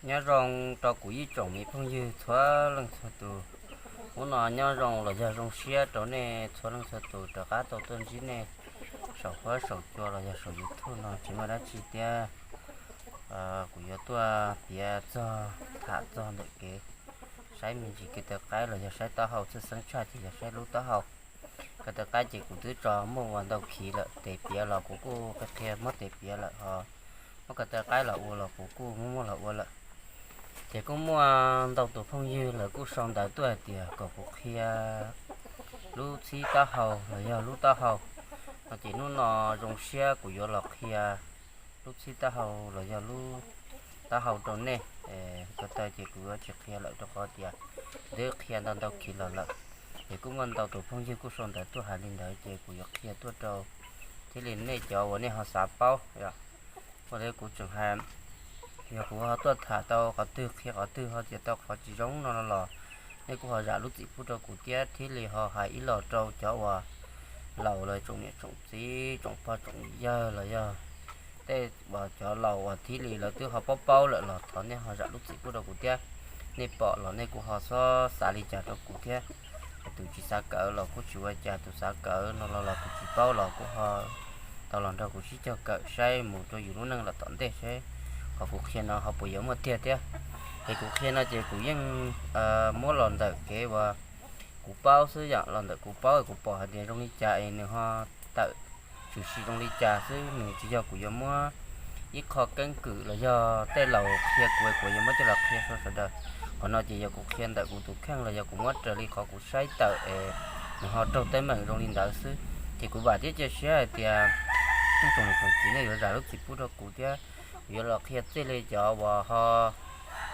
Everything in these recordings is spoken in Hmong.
Nyob zoo rau kuv ib tsoom me phooj ywg txhua leej txhua tus. Hnub no nyob zoo los yog zoo siab rau nej txhua leej txhua tus rov qab tau tuaj ntsib nej saum huab saum cua los yog saum YouTube no tsis muaj dab tsi thiab. Kuv yuav tuaj piav txog, tham txog ntawm kev saib me ntsis kev taw qaib los yog saib taub hau tshwj xeeb tshaj ces yog saib lub taub hau. Kev taw qaib ces kuv twb tso muaj ua ntau khiv lawm, tes piav los kuv kuj qhia qhia muab tes piav lawm ho, muab kev taw qaib los ua los kuv kuj muab muab los ua lawm. Ces kuj muaj ntau tus phooj ywg lawv kuj sau ntawv tuaj hais tias kom kuv qhia lub txhib taub hau los yog lub taub hau no ces hnub no zoo siab kuv yuav los qhia lub txhib taub hau los yog lub taub hau rau nej. Ko taw ces kuv yuav tsis qhia lawm rau qhov tias twb qhia ntau ntau khiv los lawm. Ces kuj muaj ntau tus phooj ywg kuj sau ntawv tuaj hais li ntawd ces kuv yuav qhia tuaj rau thiaj li nej cov uas nej ho xav paub. Ua li kuv tseem hais, yog kuv ho tuaj tham tau qhov twg qhia qhov twg ho tias tau qhov tsis zoo no los nej kuj ho zam lub txim pub rau kuv thiab thiaj li ho hais ib los rau cov uas laus los tsoom niam tsoom txiv tsoom pog tsoom yawg los yog tej uas cov laus uas thiaj li lawv twb ho paub paub lawm los thov nej ho zam lub txim pub rau kuv thiab. Nej pom los nej kuj ho xob xav li cas rau kuv thiab. Tus tsis xav kawm los kuj tsis ua cas, tus xav kawm no los los tus tsis paub los kuj ho tau los nrog kuv sib cog kawm saib mus rau yus lub neej los tom ntej seb qhov kuv qhia no ho puas yuav muaj tiag thiab. Es kuv qhia no ces kuv yeej muab los ntawm kev uas kuv paub xwb yom, los ntawm kuv paub kuv pom hais tias zoo li cas es nws ho tawm tshwm sim zoo li cas xwb, nws tsis yog kuv yuav muab ib qho keeb kwm los yog tej laus qhia kuv kuv yuav muab coj los qhia rau sawv daws. Qhov no ces yog kuv qhia ntawm kuv tus kheej los yog kuv muab raws li qhov kuv saib tawm es nws ho raug teeb meem zoo li ntawd xwb. Ces kuv vam thiab cia siab hais tias nej tsoom niam tsoom txiv nej yuav zam lub txim pub rau kuv thiab. Kuv yuav los qhia txij li cov uas ho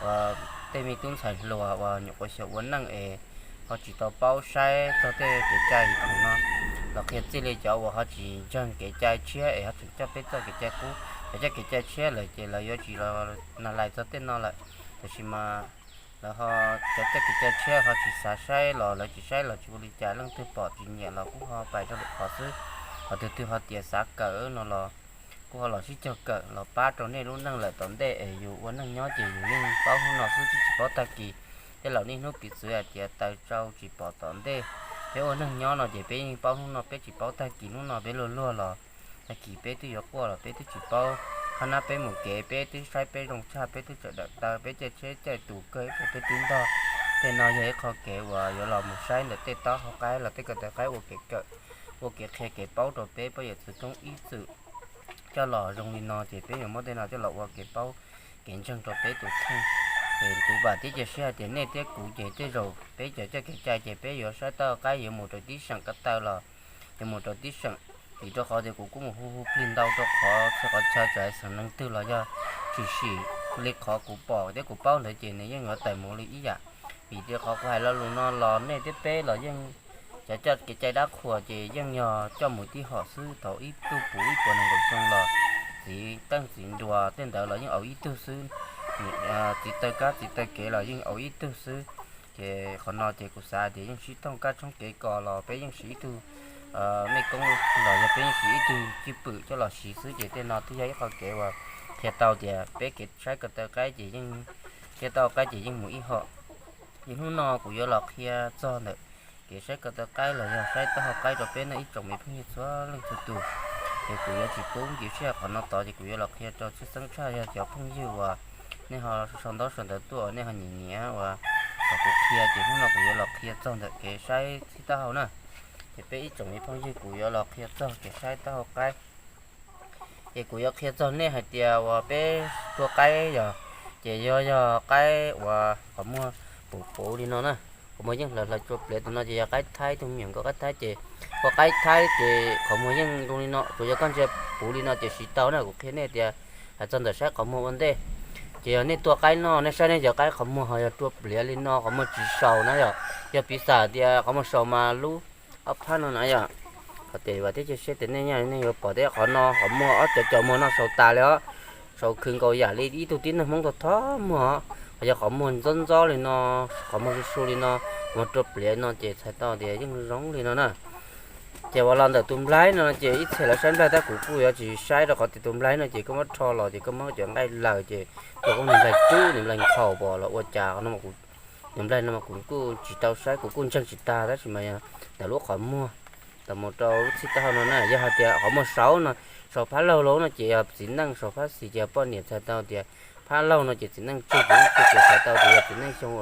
uas tej me tub ntxhais hluas uas nyuam qhuav xyaum ua neej es ho tsis tau paub saib txog tej kev cai yim khoom no, los qhia txij li cov uas ho tsis ntseeg kev cai tshiab es ho tseem coj peb txoj kev cai qub. Cov coj kev cai tshiab lawm ces lawv yuav tsis los nag lais txog tej no lawm. Tab sis mas lawv ho, cov coj kev cai tshiab ho tsis xav saib los lawv tsis saib los tsis ua li cas, leej twg pom tsis nyiam los kuj ho pais rau lwm qhov xwb. Qhov twg twg ho tias xav kawm no los kuj ho los sib cog kawm los pab rau nej lub neej lawm tom ntej es yus ua neej nyob ces yus yeej paub hnub no xwb twb tsis paub tag kis. Tej laus niaj hnub piv txwv hais tias taws tsau tsis pom tom ntej. Peb ua neej nyob no ces peb yeej paub hnub no, peb tsis paub tag kis, hnub no peb luag luag los tag kis peb twb yuav quaj los peb twb tsis paub. Qhov no peb mus kev peb twb saib peb zoo tshaj, peb twb tseem dawm taw, peb caij tsheb caij tus kawg ib pliag peb twb ntog. Tej no yog ib qho kev uas yuav los mus saib ntawm tej taub hau qaib los tej ko taw qaib ua kev kawm, ua kev qhia kev paub rau peb poj yawm txwv koob ib txwm coj los zoo li no ces peb yuav muab tej no coj los ua kev paub kev ntseeg rau peb tus kheej. Es kuv vam thiab cia siab hais tias nej thiab kuv ces tej zaum peb cov coj kev cai ces peb yuav saib taub hau qaib yuav mus rau tib seem ko taw los yuav mus rau tib seem. Vim rau qhov tias kuv kuj mus hu hu plig ntau rau qhov txhua qhov chaw txawm hais xeem neeg twg los yog tshwm sim li qhov kuv pom thiab kuv paub ntawd ces nws yeej yuav tawm mus li ib yam. Vim tias qhov kuv hais lo lus no los nej thiab peb los yeej, cov coj kev cai dab qhuas ces yeej yog coj mus tib hom xwb, thaum ib tug puv ib puas nees nkaum xyoo los txiv qeej txiv nruas tej ntawd los yeej au ib tug xwb. Txiv taw kab txiv taw kev los yeej au ib tug xwb. Ces qhov no ces kuv xav tias yeej sib thooj kab tshoob kev kos los peb yeej siv ib tug mej koob los yog peb yeej siv ib tug cwj pwm coj los siv xwb ces tej no twb yog ib qho kev uas qhia tau tias peb kev saib ko taw qaib ces yeej, qhia tau qaib ces yeej mus ib hom. Ces hnub no kuv yuav los qhia txog ntawm kev saib ko taw qaib los yog saib taub hau qaib rau peb nej ib tsoom me phooj ywg txhua leej txhua tus. Ces kuv yuav tsis pub nkim siab qhov no tod ces kuv yuav los qhia rau tshwj xeeb tshaj yog cov phooj ywg uas nej ho sau ntaub sau ntawv tuaj uas nej ho nyiam nyiam uas kom kuv qhia ces hnub no kuv yuav los qhia txog ntawm kev saib txhib taub hau na. Ces peb ib tsoom me phooj ywg kuv yuav los qhia txog kev saib taub hau qaib. Ces kuv yuav qhia txog nej hais tias uas peb tua qaib yog, ces yog, yog qaib uas qhov muag puv puv li no na, qhov muag yeej hlawv hlawv tsua pliav tus no ces yog qaib thaib, tus me nyuam nkauj qaib thaib ces tua qaib thaib ces qhov muag yeej zoo li no, tsuas yog koj ntsia puv li no ces siv tau na. Kuv qhia nej tias hais txog ntawm saib qhov muag ua ntej, ces yog nej tua qaib no nej saib nej cov qaib qhov muag ho yog rua pliav li no, qhov muag tsis saus na yom, yog piv xam tias qhov muag saus mas lub ob phab no na yom. Qhov tias vam thiab cia siab tias nej, nej yuav pom tias qhov no qhov muag ob cov cov muag no saus tas li os, saus khwv nkaus yam li ib tug tib neeg Hmoob tau thov muag os. Qhov yog qhov muag ntxob ntxob li no, qhov muag su su li no, muag rua pliav no ces txhais tau tias yeej zoo li no na. Ces uas los ntawm tus nplaib no ces ib txhia lawv saib nplaig tab kuv kuj yuav tsis saib rau qhov tias tus nplaib no ces koj muab rho los ces koj muab cov nqaij laws ces ua koj niag nplaig rub niag nplaig nkhaus pom los ua cas no, niag nplaig no mas kuv kuj tsis tau saib, kuv kuj ntseeg tsis tag tab sis mas ntawm lub qhov muag tau mus rau lub txhij taub hau no na, yog hais tias qhov muag saud no, saum phab laug lawm no ces yog txiv neej saum phab xis ces yog poj niam, txhais tau tias phab laug no ces txiv neej tsug, txiv neej tsug ces txhais tau tias yog txiv neej xyoo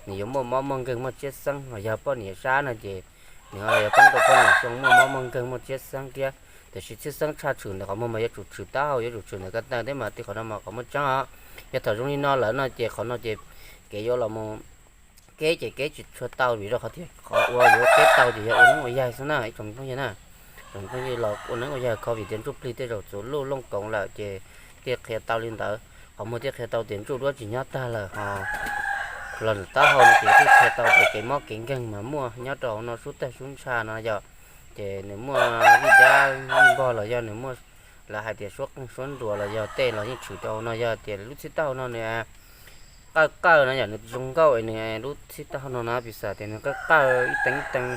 nws yuav muaj mob muaj nkeeg muaj tsiab xeeb, ho yog poj niam sab no ces nws ho yuav poob rau poj niam xyoo muaj mob muaj nkeeg muaj tsiab xeeb thiab. Tiam sis tshwj xeeb tshaj tshwm ntawm qhov muag mas yuav tsum tshwm taub hau, yuav tsum tshwm ntawm ko taw thiab mas tej qhov no mas qhov muaj tseeb os. Yog thaum zoo li no lawm no ces qhov no ces kev yuav los mus keb ces keb tsis tshua tau vim rau qhov tias qhov uas yuav keb tau ces yog ua neeb ua yaig xwb na ib tsoom phooj ywg na. Tsoom phooj ywg los ua neeb ua yaig covid tias ntsuj plig tej zaum txuv luj looj koov lawm ces thiaj qhia tau li ntawd, qhov muag thiaj qhia tau tias ntsuj duab tsis nyob tag lawm ho los ntawm taub hau no ces thiaj qhia tau tias kev mob kev nkeeg mas muaj nyob rau hauv no sub tag sub ntsha no yog. Ces nws muaj vij dab vij npog los yog nws muaj, lawv hais tias suab qeej suab nruas los yog tej los yeej tshwm rau hauv no, yog tias lub txhij taub hau no nws qawj qawj no yog nws zoo nkauj es nws lub txhij taub hau no no piv xam tias nws qawj qawj ib teev ib teev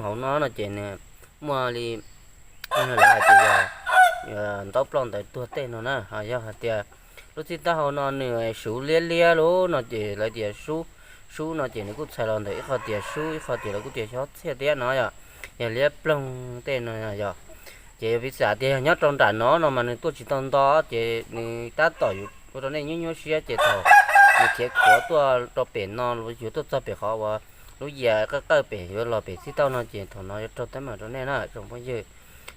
hauv no no ces nws muaj li lawv hais tias yog ntaub ploj ntawv tuag tej no na, ho yog hais tias lub txhij taub hau no nws suv liab liab lawm no ces lawv tias sub, sub no ces nws kuj txhais los ntawm ib qho tias sub ib qho tias lawv kuj tias xyob txhiaj thiab no yog, yog liab ploog tej no yog. Ces yog piv xam tias yog nyob rau nram no no mas nws tuaj tsis tau nto ces nws tab tom yuav ua rau nej nyuaj nyuaj siab ces thaum nws khiav khuav tuaj rau pem no yuav tuaj txog pem qhov uas lub yias qawj qawj pem yuav los pem txhij taub hau no ces thaum no yuav raug teeb meem rau nej na tsoom phooj ywg.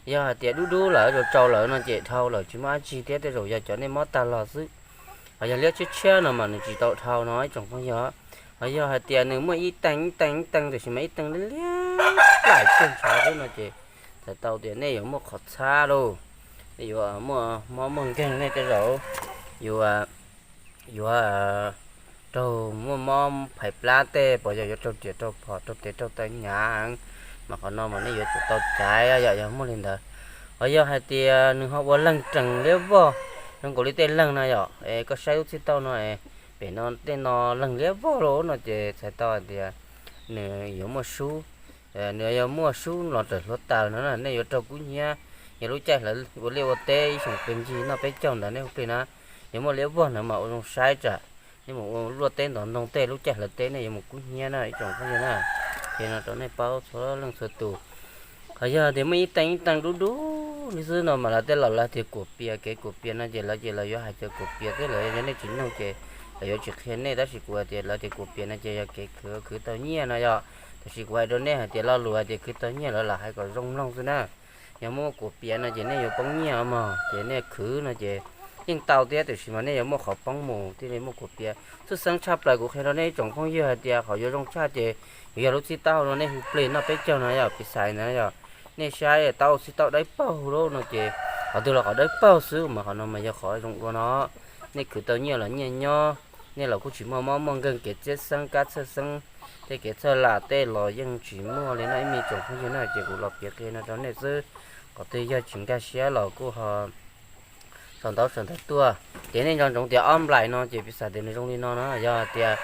Yog hais tias dub dub lawm, tsau tsau lawm no ces dhau lawm tsis muaj dab tsi thiab, tej zaum yog cov nej mob tag los xwb. Ho yog liab tshiab tshiab no mas nws tsis tau dhau no ib tsoom phooj ywg. Ho yog hais tias nws muaj ib teev ib teev ib teev tiam sis mas ib teev liab liab plaim kiag ntshav xwb no ces txhais tau tias nej yuav muaj qhov txhab lauj, nej yuav muaj mob muaj nkeeg, nej tej zaum yuav, yuav raug muaj mob phais plab tej, puas yog yuav raug riam raug phom raug tes raug taw hnyav heev, mas qhov no mas nej yuav tsum tau caiv yom, yog muaj li ntawd. Ho yog hais tias nws ho ua leeg rees liab vog zoo nkaus li tej leeg no yom, es koj saib lub txhij taub hau no es pem no tej no leeg liab vog lauj no ces txhais tau hais tias nws yuav muaj sub, nws yuav muaj sub los raws hluav taws no na, nej yuav raug kub hnyiab. Yog lub caij hlawv ua liaj ua teb ib xyoos pes ncig noj peb caug ntawd nej hu plig na, yuav muaj liab vog ntawd mas ua zoo saib tsam nej mus ua luaj teb ntov ntoo tej lub caij hlawv teb nej yuav mus kub hnyiab na ib tsoom phooj ywg na. Ces no rau nej paub txhua leej txhua tus. Ho yog tias muaj ib teev ib teev dub dub li xwb no mas lawv tej laus lawv tias kuam pias, kev kuam pias no ces lawv ces lawv yuav hais tias kuam pias xwb, lawv yog nej tsis noog ces lawv yuav tsis qhia nej, tab sis kuv hais tias lawv tias kuam pias no ces yog kev khwv, khwv tau nyiaj no yom. Tab sis kuv hais rau nej hais tias lo lus hais tias khwv tau nyiaj lawv lam hais kom zoo mloog xwb na. Yog muaj kuam pias no ces nej yuav poob nyiaj mog, ces nej khwv no ces yeej tau thiab, tiam sis mas nej yuav muaj qhov poob mus thiaj li muaj kuam pias. Tshwj xeeb tshaj plaws kuv qhia rau nej ib tsoom phooj ywg hais tias qhov yuav zoo tshaj ces yuav yog lub txhij taub hau no nej hu plig noj peb caug no yog piv xais ntawd yog, nej saib taub hau txhij taub dawb paug lawm no ces qhov twg los qhov dawb paug xwb mas qhov no mas yog qhov zoo dua no. Nej khwv tau nyiaj los nyiaj nyob, nej los kuj tsis muaj mob muaj nkeeg, kev txiab xeeb kab txhawj xeeb, tej kev txhawj lam tej los yeej tsis muaj li no ib me tsoom phooj ywg na. Ces kuv los piav qhia no rau nej xwb, qhov twg yog tsis nkag siab los kuj ho sau ntaub sau ntawv tuaj. Ces nej nco ntsoov tias ob nplais no ces piv xam tias nws zoo li no no, yog hais tias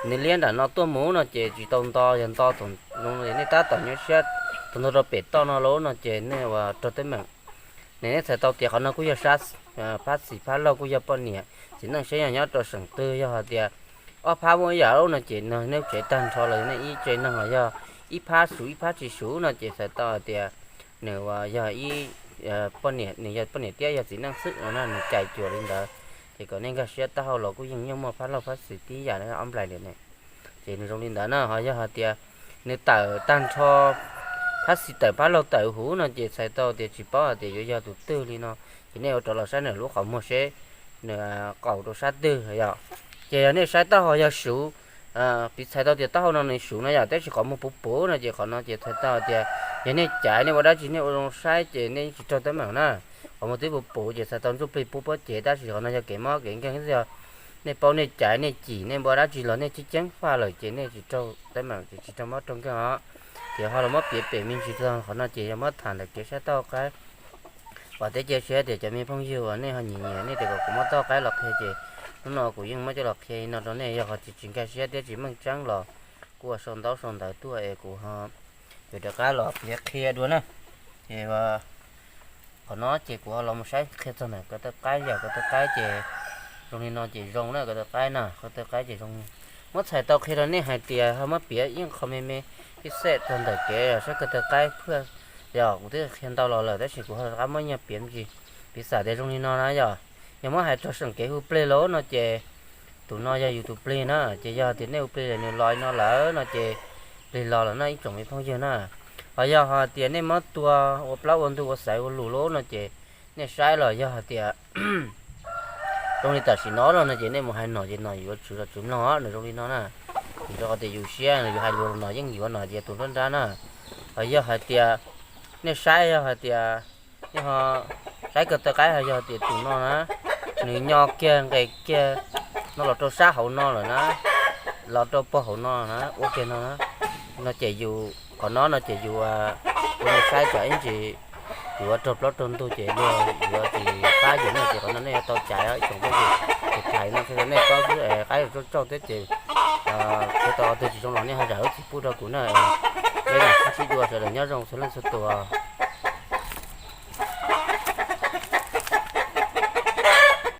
nws liab nram no tuaj mus no ces tsis tau nto, yog nto thaum zoo no nej tab tom nyuaj siab thaum ntog rau pem toj no lawm no ces nej ua raug teeb meem. Nej, nej txhais tau tias qhov no kuj yog sab phab xis phab laug kuj yog poj niam, txiv neej saib yog nyob rau seem twg, yog hais tias ob phab muaj ib yam lub no ces nej tsev tag nrho los nej ib tsev neeg los yog ib phab suv ib phab tsis suv no ces txhais tau hais tias nws ua yog ib poj niam, nws yog poj niam thiab yog txiv neej xwb no na, nws cais cuam li ntawd. Ces kom nej nkag siab, taub hau los kuj yeej nyob muaj phab laug phab xis tib yam ob nplais li ne. Ces nws zoo li ntawd na, ho yog hais tias nws tawm tag nrho phab xis tawm phab laug tawm huv no ces txhais tau tias tsis paub hais tias yuav yog tus twg li no. Ces nej ua rov los saib nws lub qhov muag seb nws qaum rau sab twg yom. Ces yog nej saib taub hau yog suv, piv txhais tau tias taub hau no nws suv no yom, tab sis qhov muag puv puv no ces qhov no ces txhais tau tias yog nej caiv nej ua dab tsi nej ua zoo saib ces nej yeej tsis raug teeb meem na. Qhov muag twb puv puv ces txhais tau ntsuj plig pub pob cev, tab sis qhov no yog kev mob kev nkeeg xwb. Yog nej paub nej caiv nej cim nej ua dab tsi los nej ceeb ceeb faj lawm ces nej tsis raug teeb meem ces tsis raug mob raug nkeeg os. Ces ho los muab piav pem me ntsis txog qhov no ces yog muab tham ntawm kev saib taub hau qaib. Vam thiab cia siab tias cov me phooj ywg uas nej ho nyiam nyiam nej tias kom kuv muab taub hau qaib los qhia ces hnub no kuv yeej muab coj los qhia li no rau nej. Yog qhov tsis, tsis nkag siab thiab tsis meej tseeb los kuj ua sau ntaub sau ntawv tuaj es kuv ho Ces rov qab los piav qhia dua na. Ces qhov no ces kuv ho los mus saib qhia txog ntawm ko taw qaib, yog ko taw qaib ces zoo li no ces zoo na, ko taw qaib na, ko taw qaib ces zoo. Muab txhais tau qhia rau nej hais tias ho muab piav yeej qho me me, ib xej txog ntawm kev saib ko taw qaib phaj. Yog kuv twb qhia ntau los lawm tab sis kuv ho rov qab muab nyiaj piav me ntsis, piv xam tias zoo li no na yog. Yog muab hais txog seem kev hu plig los no ces tus no yog yus tus plig na, ces yog tias nej hu plig los nws los no lawm no ces plig los lawm no ib tsoom me phooj ywg na. Ho yog hais tias nej muab tua ua plaub ua ntug ua xaiv ua lus lawm no ces nej saib los yog hais tias zoo li tam sim no los no ces nej mus hais nom ces nom yuav ua tswv los tswv mloog nws zoo li no na. Vim rau qhov tias yus siab yus hais lus los nom yeej yuav nom ces tus nruab nrab na. Ho yog hais tias nej saib yog hais tias nej ho saib ko taw qaib ho yog tias tus no na, nws nyo kiag nqes kiag no los rau sab hauv no lawm na, los rau puag hauv no na, ua kiag no na, no ces yus qhov no no ces yus ua saib tsam ib ntsis yuav raug plaub raug ntug ces luag yuav tsis pab yus no ces qhov no nej yuav tau caiv ib tsoom phooj ywg. Ces tham no qhia rau nej paub xwb, qaib los tsauj tsauj thiab ces qhia tau qhov twg tsis zoo los nej ho zam lub txim pub rau kuv na. Peb mam sib sib dua, sawv daws nyob zoo txhua leej txhua tus.